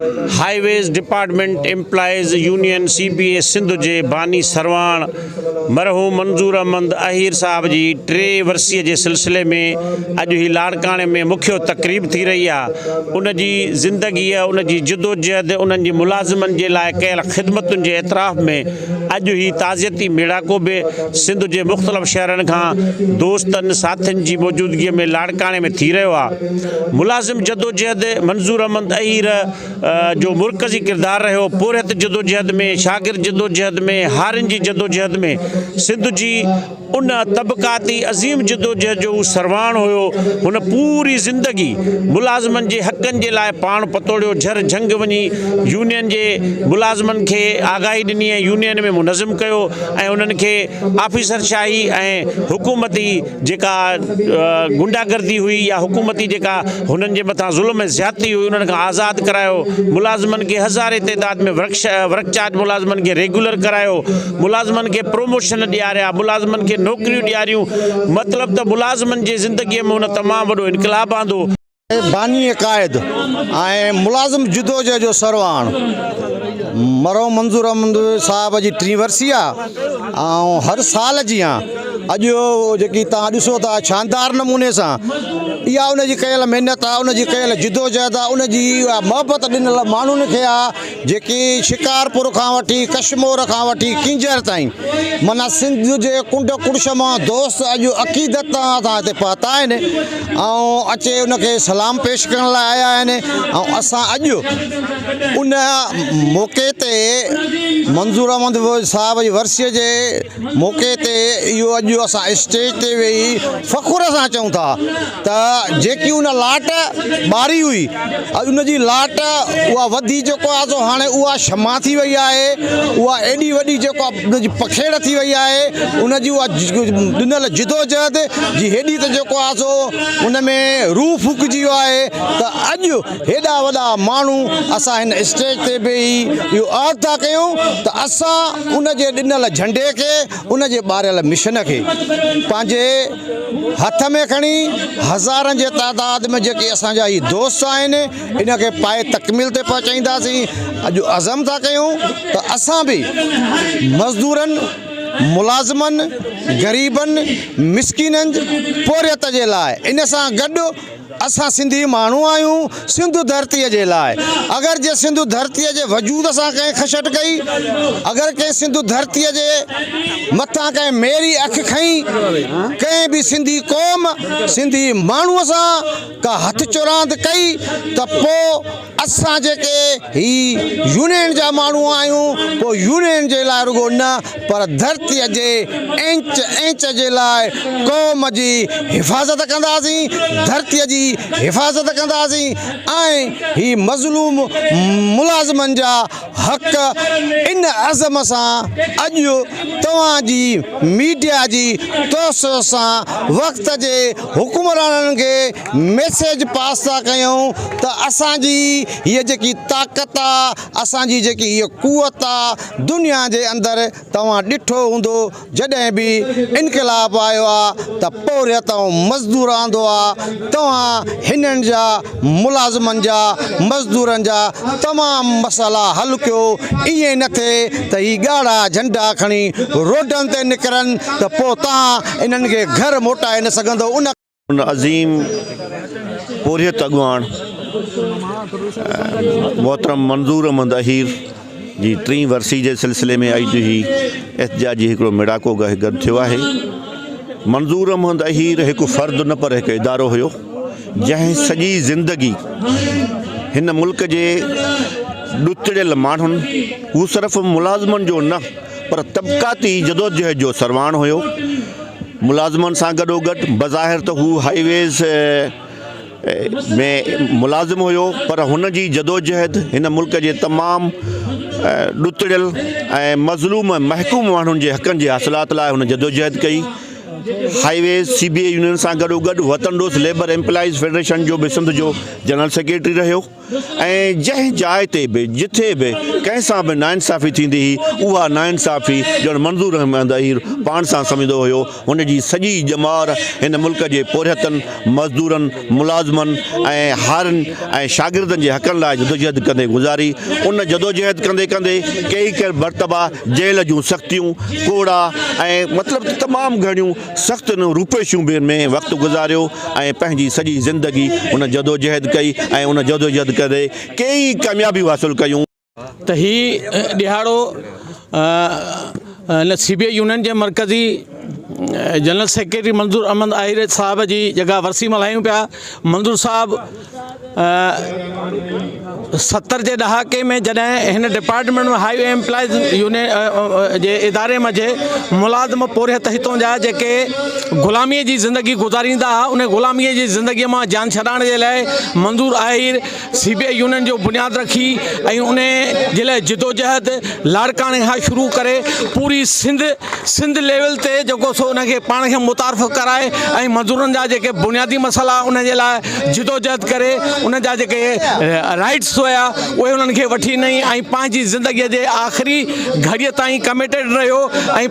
Highways department employees union C B A Sindh جي باني سرواڻ مرحوم منظور احمد اهير صاحب جي ٽي ورسي جي سلسلي ۾ اڄ هي لاڙڪاڻي ۾ مکيو تقريب ٿي رهي آهي ان جي زندگيء ان جي جدوجهد انهن جي ملازمن جي لاء ڪيل خدمتن جي اعتراف ۾ اڄ هي تعزيتي ميڙاڪو به سنڌ جي مختلف شهرن کان دوستن ساٿين جي موجودگي ۾ لاڙڪاڻي ۾ ٿي رهيو آهي. ملازم جدوجهد منظور احمد اهير جو مرڪزي ڪردار رهيو، پورهيت جدوجهد ۾، شاگرد جدوجهد ۾، هارين جي جدوجهد ۾ سنڌ جي ان طبقاتي عظيم جدوجهد جو هو سرواڻ هيو، هن پوري زندگي ملازمن جي حقن جي لاء پاڻ پتوڙيو، جھر جھنگ وڃي يونين جي ملازمن کي آگاهي ڏني ۽ يونين ۾ منظم ڪيو ۽ انهن کي آفيسر شاهي ۽ حڪومتي جيڪا غنڊا گردي هئي يا حڪومتي جيڪا هنن جي مٿان ظلم ۽ زيادتي هئي انهن کان آزاد ڪرايو، ملازمن کي هزارين تعداد ۾ ورڪ ورڪ چارج ملازمن کي ريگيولر ڪرايو، ملازمن کي پروموشن ڏياريا، ملازمن کي نوڪريون ڏياريون، مطلب ته ملازمن جي زندگي ۾ هن تمام وڏو انقلاب آندو. باني قائد ۽ ملازم جدوجهد جو سرواڻ مرحوم منظور احمد صاحب جي ٽين ورسي آ ۽ هر سال جيان اڄ جيڪي توهان ڏسو ٿا شاندار نموني سان اها ان جي ڪيل محنت آ ان جي ڪيل جدوجهد آ ان جي اها محبت ڏنل ماڻهن کي آ جيڪي شڪارپور کان وٺي ڪشمور کان وٺي ڪينجهر تائين معنيٰ سنڌ جي ڪنڊ ڪڙڇ مان دوست اڄ عقيدت سان هتي پهتا آهن ۽ اچي ان کي سلام پيش ڪرڻ لاء آيا آهن ۽ اسان اڄ ان موقعي تي منظور احمد صاحب جي ورسيء جي موقعي تي اهو اڄ اسان اسٽيج تي ويهي فخر سان چئون ٿا ته جيڪي ان لاٽ ٻاري هئي ان جي لاٽ اها وڌي جيڪو آهي سو هاڻي اها شمع ٿي وئي آهي اها ايڏي وڏي جيڪو آهي ان جي پکيڙ ٿي وئي آهي ان جي اها ڏنل جدوجهد جي هيڏي ته جيڪو آهي سو ان ۾ روح ڦوڪجي ويو آهي ته اڄ هيڏا وڏا ماڻهو اسان هن اسٽيج تي بيهي اهو عهد ٿا ڪيون ته اسان ان جي ڏنل جهنڊي کي ان جي ٻاريل مشن کي پنهنجي هٿ ۾ کڻي هزارن جي تعداد ۾ جيڪي اسان جا هي دوست آهن ان کي پائي تڪميل تي پهچائينداسين اڄ عزم ٿا ڪيون ته اسان به مزدورن ملازمن غريبن مسڪينن پورهيت جي لاء ان سان گڏ اسان سنڌي ماڻهو آهيون سنڌ ڌرتيء جي لاء اگر جي سنڌ ڌرتيء جي وجود سان ڪنهن کشٽ ڪئي اگر ڪنهن سنڌ ڌرتيء جي مٿان ڪنهن ميري اک کنئي ڪنهن به سنڌي قوم سنڌي ماڻهو سان ڪا هٿ چراند ڪئي ته پوء اسان جيڪي هي يونين جا ماڻهو آهيون پوء يونين جي لاء رڳو نه پر ڌرتيء جي انچ انچ جي لاء قوم جي حفاظت ڪنداسين، ڌرتيء جي حفاظت ڪنداسين ۽ هي مظلوم ملازمن جا حق ان عزم سان اڄ توهان جي ميڊيا جي توسط سان وقت جي حڪمرانن کي ميسيج پاس ٿا ڪيون ته اسان جي هيء جيڪي طاقت آ، اسان جي جيڪي هيء قوت آ، دنيا جي اندر توهان ڏٺو هوندو جڏهن به انقلاب آيو آ ته پورهيت ۽ مزدور آندو آ، توهان هنن جا ملازمن جا مزدورن جا تمام مسئلا حل ڪيو، ائين نه ٿئي ته هي ڳاڙها جهنڊا کڻي روڊن تي نڪرن ته پوء توهان انهن کي گهر موٽائي نه سگهندو ان. ان عظيم پورهيت اڳواڻ محترم منظور احمد اهير جي ٽين ورسي جي سلسلي ۾ اڄ هي احتجاجي هڪڙو ميڙاڪو گڏ ٿيو آهي. منظور احمد اهير هڪ فرد نه پر هڪ ادارو هيو جنهن سڄي زندگي هن ملڪ جي ڏتڙيل ماڻهن هو صرف ملازمن جو نه پر طبقاتي جدوجهد جو سرواڻ هيو. ملازمن سان گڏوگڏ بظاهر ته هو هائي ويز ۾ ملازم هيو پر هن جي جدوجهد هن ملڪ جي تمام ڏتڙيل ۽ مظلوم ۽ محڪوم ماڻهن جي حقن جي حاصلات لاء هن جدوجهد ڪئي highways C B A union سان گڏوگڏ وطن دوست ليبر ايمپلائيز فيڊريشن جو به سنڌ جو جنرل سيڪريٽري رهيو. ۽ جنهن جاء تي به جٿي به ڪنهن سان به ناانصافي ٿيندي هئي اها ناانصافي ڄڻ منظور احمد اهير پاڻ سان سمجهندو هيو. هن جي سڄي ڄمار هن ملڪ جي پورهيتن، مزدورن، ملازمن ۽ هارين ۽ شاگردن جي حقن لاء جدوجهد ڪندي گذاري. ان جدوجهد ڪندي ڪندي ڪيئي ڪيئي مرتبا جيل جون سختيون، ڪوڙا ۽ مطلب ته تمام گهڻيون سخت روپوشيون به ۾ وقت گذاريو ۽ پنهنجي سڄي زندگي هن جدوجهد ڪئي ۽ ان جدوجهد ڪندي ڪيئي ڪاميابيون حاصل ڪيون. ته هي ڏهاڙو هن سي بي I union جي مرڪزي جنرل سيڪريٽري منظور احمد آهير صاحب جي جيڪا ورسي ملهايون پيا منظور صاحب ستر جي ڏهاڪي ۾ جڏهن هن department ۾ high employees union جي اداري منجهه ملازم پورهيت هتون جا جيڪي غلامي جي زندگي گذاريندا هئا ان غلامي جي زندگي مان جان ڇڏائڻ جي لاء Manzoor Ahir C B I union جو بنياد رکي ۽ ان جي لاء جدوجهد لاڙڪاڻي کان شروع ڪري پوري سنڌ سنڌ ليول تي جيڪو سو ان کي پاڻ کي متعارف ڪرائي ۽ مزدورن جا جيڪي بنيادي مسئلا ان جي لاء جدوجهد ڪري ان جا جيڪي رائٽس هيا اهي انهن کي وٺي ڏنائين ۽ پنهنجي زندگي جي آخري گهڙي تائين ڪميٽيڊ رهيو ۽.